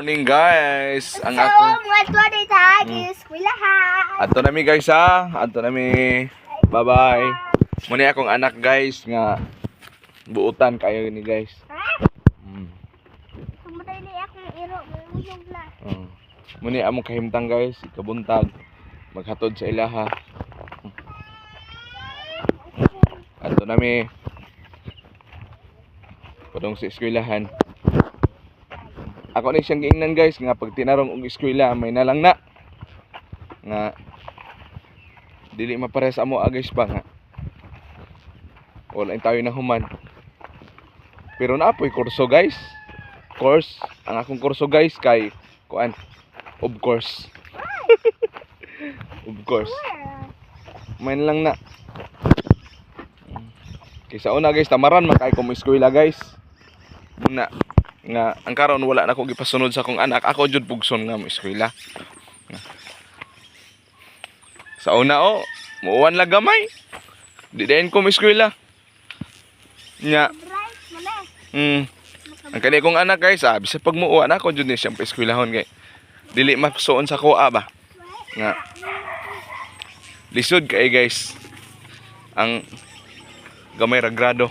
Morning, guys. Ang So, ako. Mga tuwa tayo, eskwelahan. Adto nami, guys, ha. Adto nami. Bye-bye. Muna akong anak, guys, nga buutan kayo ni, guys. Ha? Sumatay ni akong iro, manguyog na. Oh. Muna among kahimtang, guys, ikabuntag maghatod sa ilaha. Adto nami padung sa eskwelahan. Ako ni siyang giingnan, guys, nga pag tinarong og eskwela may nalang na nga dili mapares amo ah, guys, pa nga wala tayo na human, pero naa poy kurso, guys, course. Ang akong kurso, guys, kay kuan, of course, of course, may lang na. Kaysa una, guys, tamaran man kay ko mo eskwela, guys. Muna nga ang karon wala na ko gipasunod sa akong anak. Ako jud pugson nga mo eskwela. Sa una, oh, muuwan lang gamay. Di dayon ko mo eskwela. Nya, Bright, mali. Ang kani kong anak, guys, ah, bisag pag muuwan ako jud ni siyang paeskwelahon kay dili masuon sa kuha ba. Nga lisod kay, guys, ang gamay ra grado.